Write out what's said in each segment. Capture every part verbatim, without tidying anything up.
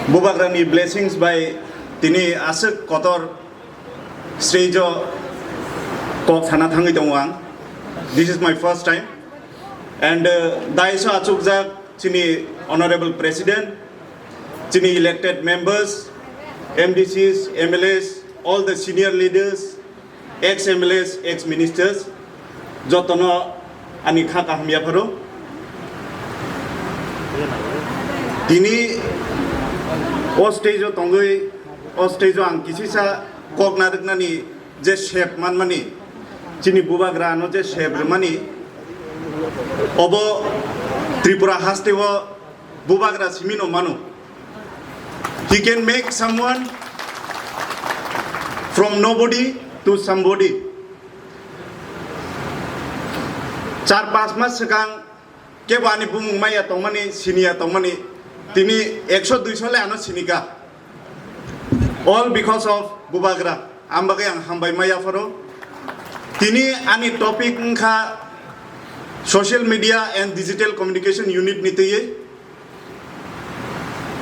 Bubagrani blessings bai tini aswk kotor stage o kok sana thangwi tongo ang. This is my first time. And uh, dais o achukjak chini honorable president, chini elected members, M D Cs, M L As, all the senior leaders, ex M L As, ex ministers, jotono ani kha kaham yapharo. Tini o stage o tongwi, o stage o ang kisisa kok narwknani je sep manmani, chini bubagra ano je sep rwmani, obo Tripura haste o bubagra simi no mano. He can make someone from nobody to somebody. Char panch mas swkang kebo ani bumung maya tongmani, siniya tongmani, tini ekso duiso le ano sinika. All because of bubagra. Ang bagwi ang hambai maya pharo. Tini ani topic wngkha social media and digital communication unit ni twiwi.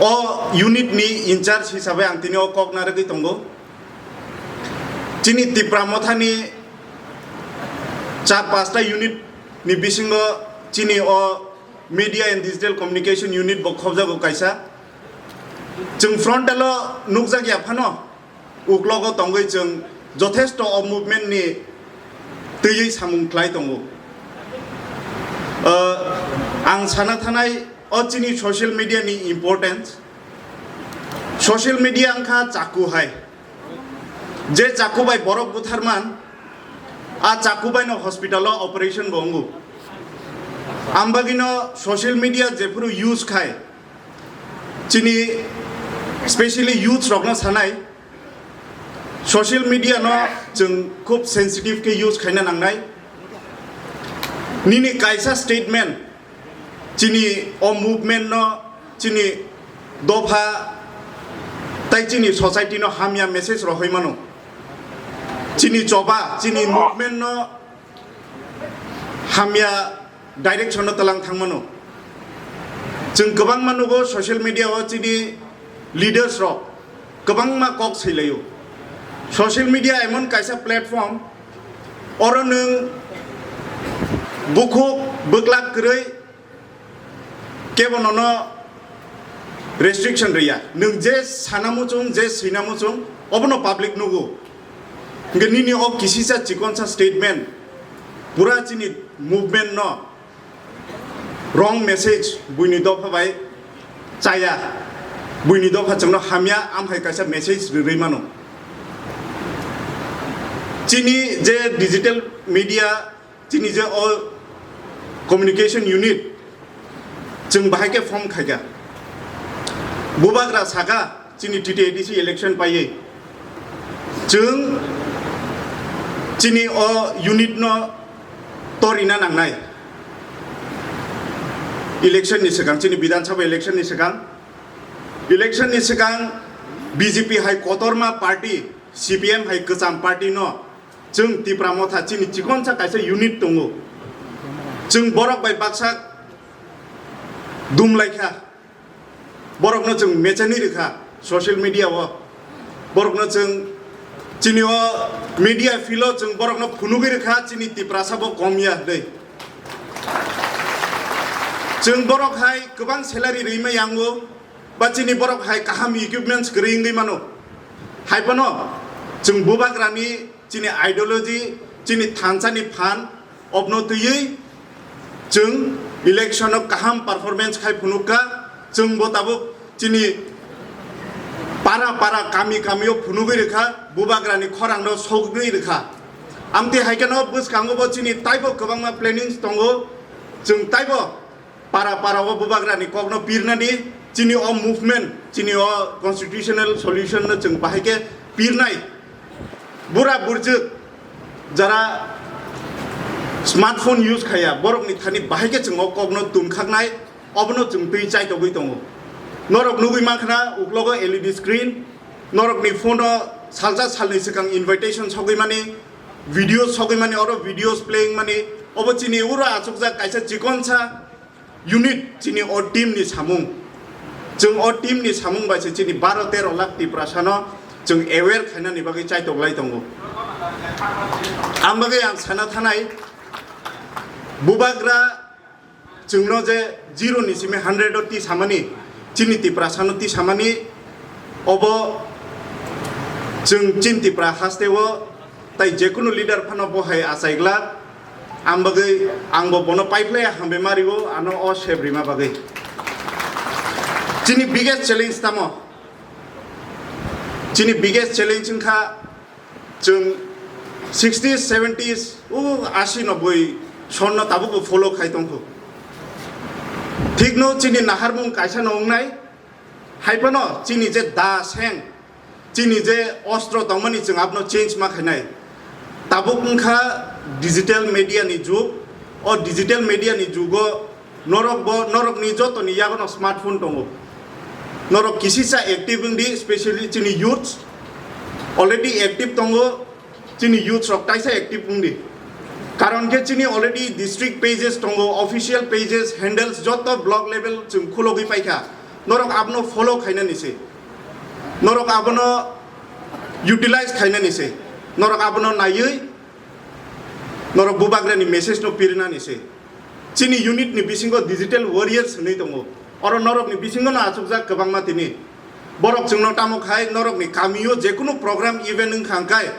O unit ni in charge hisabe ang tini o kok narwgwi tongo. Chini Tipra Motha ni char pasta unit ni bisingo chini o media and digital communication unit bo khobjago kaisa. Chwng frontal o nukjak ya phano, uklogo tongwi chwng jothesto o movement ni twiwi samung khlai tongo. Uh, ang sana thanai o chini social media ni importance. Social media wngkha chaku hai. Je chaku bai borok butharman, a chaku bai no hospital o operation bo wngo. Ambagino social media jephuru use khai, chini specially youths rokno sanai, social media no chwng khub sensitive khe use khaina nangnai. Nini kaisa statement chini o movement no, chini dopha tai chini society no hamya message rohoi mano. Chini choba, chini movement no hamya direction o talang thangmano. Chwng kwbangma nugo social media o chini leaders rok kwbangma kok sailaio. Social media emon kaisa platform, oro nwng bukhuk bwklak kwrwi kebo nono restriction rwya. Nwng je sana muchung, je swina muchung, obono public nugo. Hwnkhe nini o kisisa chikonsa statement pura chini movement no wrong message buini dopha bai chaya, buini dopha chwngno hamya, amhai kaisa message rwrwi mano. Chini je digital media, chini je o communication unit, chwng bahai khe form khaikha. Bubagra saka, chini T T A D C election paiwi chwng chini o unit no torina nangnai. Election ni swkang, chini Bidhan Sabha election ni swkang, election ni swkang B J P hai kotorma party, C P M hai kwcham party no chwng Tipra Motha chini chikonsa kaisa unit tongo. Chwng borok bai baksa dumlaikha. Borokno chwng mechani rwkha social media o. Borokno chwng chini o media field o chwng borokno phunugwi rwkha chini Tiprasa bo kom ya hwnwi. Chwng borok hai kwbang salary rwima yango, ba chini borok hai kaham equipments kwrwi wngwi mano. Hai phano chwng bubagrani chini ideology, chini thansa ni phan, obno twiwi chwng election o kaham performance khai phunukha, chwng bo tabuk chini para para kami kami o phunugwi rwkha, bubagrani khorang no sogwi rwkha. Amtwi hai kheno bwskango bo chini taibo kwbangma plannings tongo, chwng taibo para para o bubagrani kokno pirnani, chini o movement, chini o constitutional solution no chwng bahai khe pirnai. Bura burjwk jara smartphone use khaya, borokni thani bahai khe chwng o kokno tumkhaknai, obono chwng twi chaitogwi tongo. Norok nugwi mankha na uklogo L E D screen, norokni phone o salsa salni swkang invitation sogwi mani, videos sogwi mani, oro videos playing mani, obo chini uro achukjak kaisa chikonsa unit chini o team ni samung. Chwng o team ni samung bai se chini baro tero lakh Tiprasano chwng aware khainani bagwi chaitok lai tongo. Ang bagwi ang sana thanai, bubagra chwngno je zero ni simi hundred o tisamani, chini Tiprasano tisamani, obo chwng chini Tipra hasteo tai jekunu leader phano bo hai achai glak. Ang bagwi, ang bo bono paiphlaiya hambai mario, ano o sep rima bagwi. Chini biggest challenge tamo? Chini biggest challenge wngkha chwng sixties, seventies, o asi, noboi sonno tabukbo follow khai tongkhu. Thikno chini naharmung kaisa no wngnai, hai phano chini je da seng, chini je ostro tongmani chwng abono change ma khainai. Tabuk wngkha digital media ni jug. O digital media ni jugo norok bo, norokni jotoni yagono smartphone tongo. Norok kisisa active wngdi, specially chini youths already active tongo. Chini youths rok taisa active wngdi, karon khe chini already district pages tongo, official pages, handles joto block level chwng khulogwi paikha. Norok abono follow khainani se, norok abono utilize khainani se, norok abono naiwi norok bubagrani message no pirinani se. Chini unit ni bisingo digital warriors hinwi tongo. Oro norok ni bisingo no achukjak kwbangma tini. Borok chwngno tamo khai norok ni kamio jekunu program event wngkha hwnkhe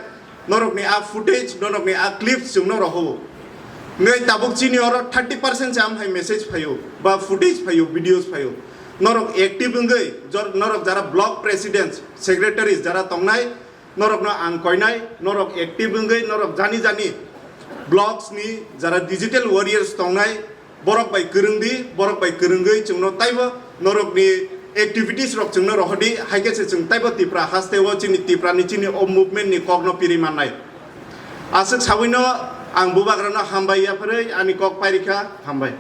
norok ni a footage, norok ni a clips chwngno rohowo. Ngai tabuk chini oro thirty percent se amhai message phaio, ba footage phaio, videos phaio. Norok active wngwi jor-, norok jara block presidents, secretaries jara tongnai, norokno ang koinai, norok active wngwi, norok jani jani blocks ni jara digital warriors tongnai, borok bai kwrwngdi, borok bai kwrwngwi chwngno taibo norokni activities rok chwngno rohordi, hai khe se chwng taibo Tipra hasteo chini Tipra ni chini o movement ni kokno piri mannai. Aswk sawino ang bubagrano hambai yapharwi ani kok pairikha, hambai.